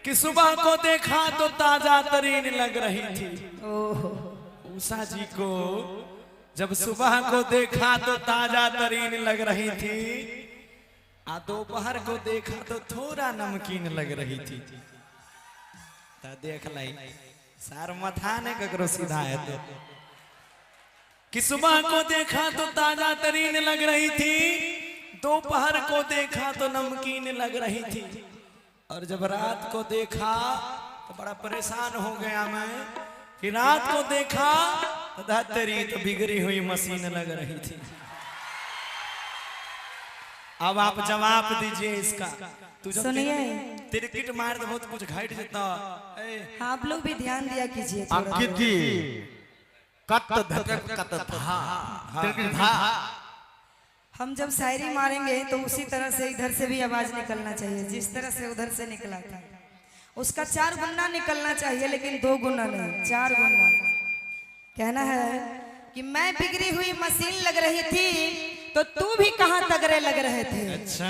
कि सुबह को देखा तो ताजा तरीन लग रही थी। ओहो। उषा जी को जब सुबह को देखा तो ताजा तरीन लग रही थी, आ दोपहर को देखा तो थोड़ा नमकीन लग रही थी। त देख लै सार माथा ने ककरो सीधा है तो कि सुबह को देखा तो ताजा तरीन लग रही थी, दोपहर को देखा तो नमकीन लग रही थी, और जब रात को देखा तो बड़ा परेशान हो गया मैं कि रात को देखा तो तेरी तो बिगड़ी हुई मशीन लग रही थी। अब आप जवाब दीजिए इसका। तू जब सुनिए। तिरकिट मार दे बहुत कुछ घट जाता। आप लोग भी ध्यान दिया कीजिए थोड़ा। अंकित जी, कत धक कत धा तिरकिट धा। हम जब शायरी मारेंगे तो उसी तरह से इधर से भी आवाज निकलना चाहिए, जिस तरह से उधर से निकला था उसका 4 गुना निकलना चाहिए, लेकिन 2 गुना नहीं, 4 गुना। कहना है कि मैं बिगड़ी हुई मशीन लग रही थी तो तू भी कहाँ तगड़े लग रहे थे। अच्छा।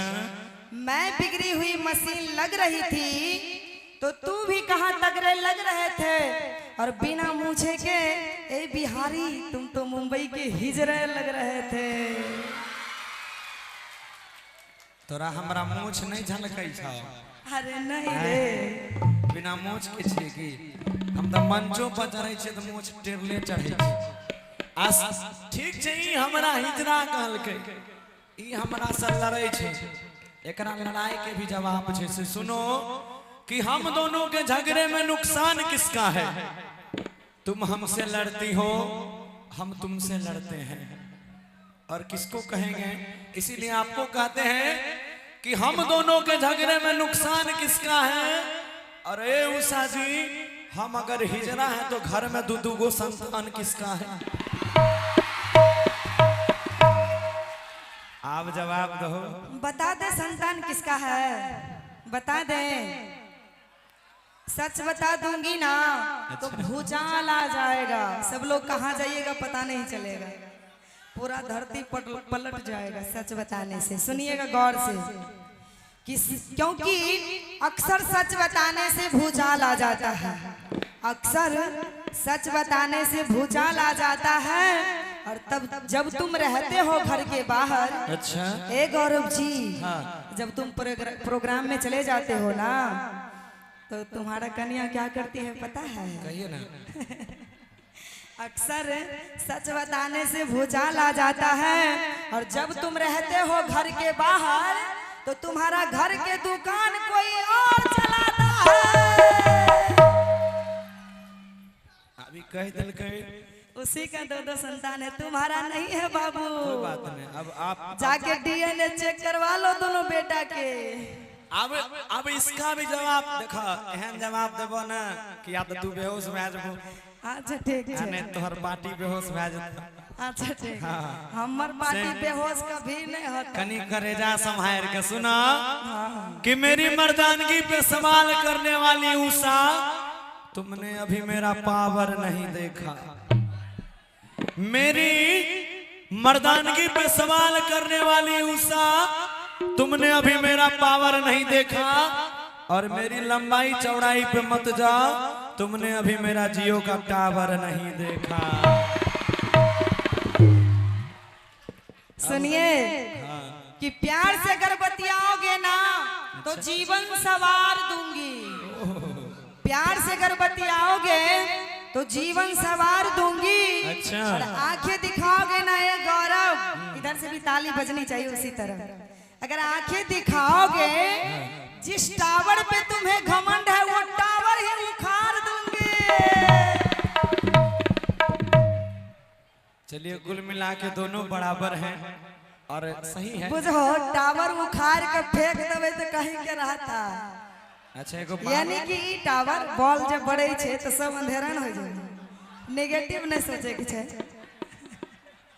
मैं बिगड़ी हुई मशीन लग रही थी तो तू भी कहाँ तगड़े लग रहे थे, और बिना मूछे के ए बिहारी तुम तो मुंबई के हिजड़े लग रहे थे। तोरा हमरा मूछ नहीं झलकै छौ। अरे नहीं रे, बिना मूछ के छियै की? हम तऽ मंचो पर चढ़ै छियै तऽ मूछ टेरले चढ़ै छियै। आ ठीक छै, ई हमरा हिजड़ा कहलकै, ई हमरा से लड़ै छै, एकरा लड़ाई के भी जवाब छै। से सुनो कि हम दोनों के झगड़े में नुकसान किसका है? तुम हमसे लड़ती हो, हम तुमसे लड़ते हैं, और किसको कहेंगे? इसीलिए आपको कहते हैं कि हम दोनों के झगड़े में नुकसान किसका है? अरे उषा जी, हम अगर हिजड़ा है तो घर में दो दो गो संतान किसका है? आप जवाब दो। बता दे संतान किसका है, बता दे। सच बता दूंगी ना तो भूचाल आ जाएगा, सब लोग कहाँ जाइएगा पता नहीं चलेगा, पूरा धरती पलट जाएगा सच बताने से। सुनिएगा गौर से कि क्योंकि अक्सर सच बताने से भूचाल आ जाता है, अक्सर सच बताने से भूचाल आ जाता है, और तब जब तुम रहते हो घर के बाहर। अच्छा। ए गौरव जी, हाँ। जब तुम प्रोग्राम में चले जाते हो ना तो तुम्हारा कन्या क्या करती है पता है? कहिए ना। अक्सर सच बताने से भूचाल आ जाता है, और जब तुम रहते हो घर के बाहर तो तुम्हारा घर के दुकान कोई और चलाता है। अभी कह दिलकै, उसी का दो दो संतान है, तुम्हारा नहीं है बाबू। कोई बात नहीं, अब आप जाके डीएनए चेक करवा लो दोनों बेटा के। अब इसका भी जवाब देखो, एहन जवाब देबो ना कि या तो तू बेहोश भए जेबो। अच्छा ठीक है, नहीं तोहर पार्टी बेहोश भए जेतौ। अच्छा ठीक। हाँ। हमर पार्टी बेहोश कभी नहीं होता। कनी करेजा संभार के सुना कि मेरी मर्दानगी पे सवाल करने वाली उषा, तुमने अभी मेरा पावर नहीं देखा। मेरी मर्दानगी पे सवाल करने वाली उषा, तुमने अभी मेरा पावर नहीं देखा, और मेरी लंबाई चौड़ाई पे मत जाओ, तुमने अभी मेरा जियो का टावर नहीं देखा। सुनिए कि प्यार से अगर बतियाओगे ना तो जीवन सवार दूंगी। प्यार से अगर बतियाओगे तो जीवन सवार दूंगी। अच्छा। और आंखें दिखाओगे ना ये गौरव, इधर से भी ताली बजनी चाहिए उसी तरह। अगर आंखें दिखाओगे, जिस टावर पे तुम्हें घमंड है वो टावर ही उखाड़ दूंगी। चलिए, कुल मिला के दोनों बराबर हैं और सही है। बुझो, टावर उखाड़ के फेंक देवे तो कहीं के रहता। अच्छा, एगो यानी कि ई टावर बॉल जब बढ़े छे तो सब अंधेरा न हो जाए। नेगेटिव नहीं सोचे के छे।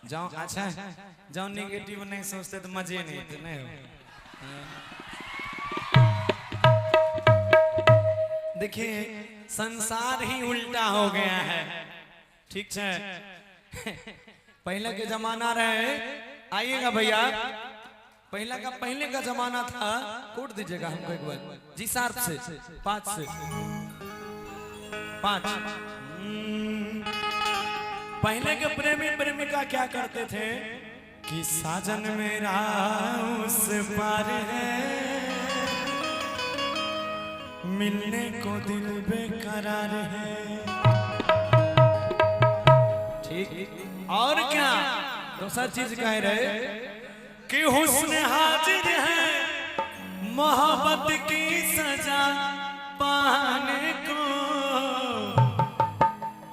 जाओ, अच्छा जाओ, नेगेटिव नहीं सोचते तो मजे नहीं तो नहीं हो। देखिए, संसार ही उल्टा हो गया है। ठीक है, पहले के जमाना रहे, आइएगा भैया, पहले का जमाना था। कोट दीजिएगा हमको एक बार जी, 7 से 5 से 5। पहले के प्रेमी प्रेमिका क्या करते थे कि साजन मेरा उस पार है, मिलने को दिल बेकरार है। ठीक, और क्या दूसरा चीज कह रहे कि हुस्न हाजिर है मोहब्बत की सजा पाने को,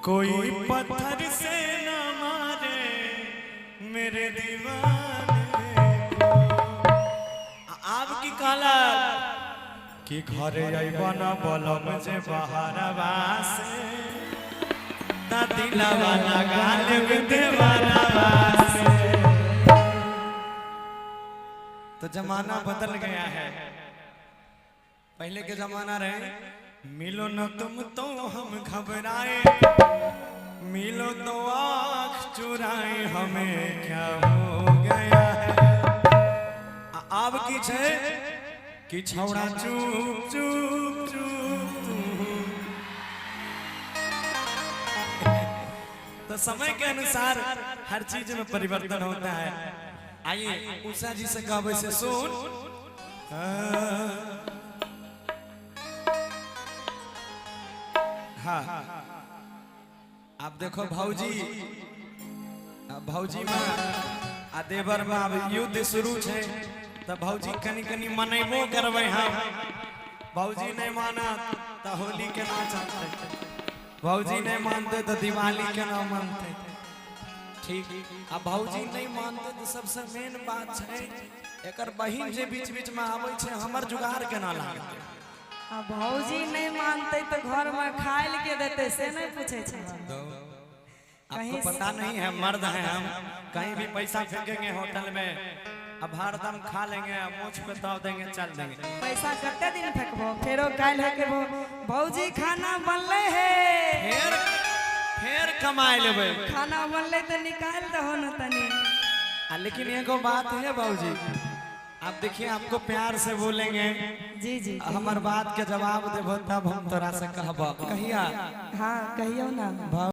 कोई पत्थर से न मारे मेरे दीवाने को। आपकी कहला कि घरे अइबो न बोलम जे बहरवा से, ता दिलवा लगा लेब देवरवा से। तो जमाना बदल गया है। पहले के जमाना रहे मिलो न तुम तो हम घबराए, मिलो तो आँख चुराए, हमें क्या हो गया है। आब की छे कि छौड़ा चुप चुप चुप तू। तो समय के अनुसार हर चीज में परिवर्तन होता है। आइए उषा जी से कहबै से सुन। हाँ, आप देखो भौजी, भौजी में आ देवर में अब युद्ध शुरू छे, तो भौजी कनी कनी मनेबो करबै हम। भौजी नहीं मानत तो होली केना चलतै, भौजी नहीं मानते तो दिवाली केना मनतै। ठीक, आ भौजी नहीं मानते तो सबसे मेन बात छै एकर बहिन जे बीच बीच में आबै छै, हमर जुगाड़ केना लागतै। आ भौजी नहीं मानते तो घर में खाए के देते से नहीं पूछे छै। आपको पता नहीं है, मर्द हैं हम, कहीं भी पैसा फेंकेंगे होटल में, अब हरदम खा लेंगे, मूछ पे ताव देंगे, चल देंगे। पैसा कते दिन फेंकबो, फेरो काल्हि है के भौजी खाना बनले है, फेर फेर कमाए लेबै, खाना बनले तो निकाल दहो न तनी। लेकिन एगो बात है भौजी, आप देखिए आपको प्यार से बोलेंगे जी जी, हमार बात के जवाब देबो तब हम तोरा से कहब। कहिया? हाँ कहियो ना।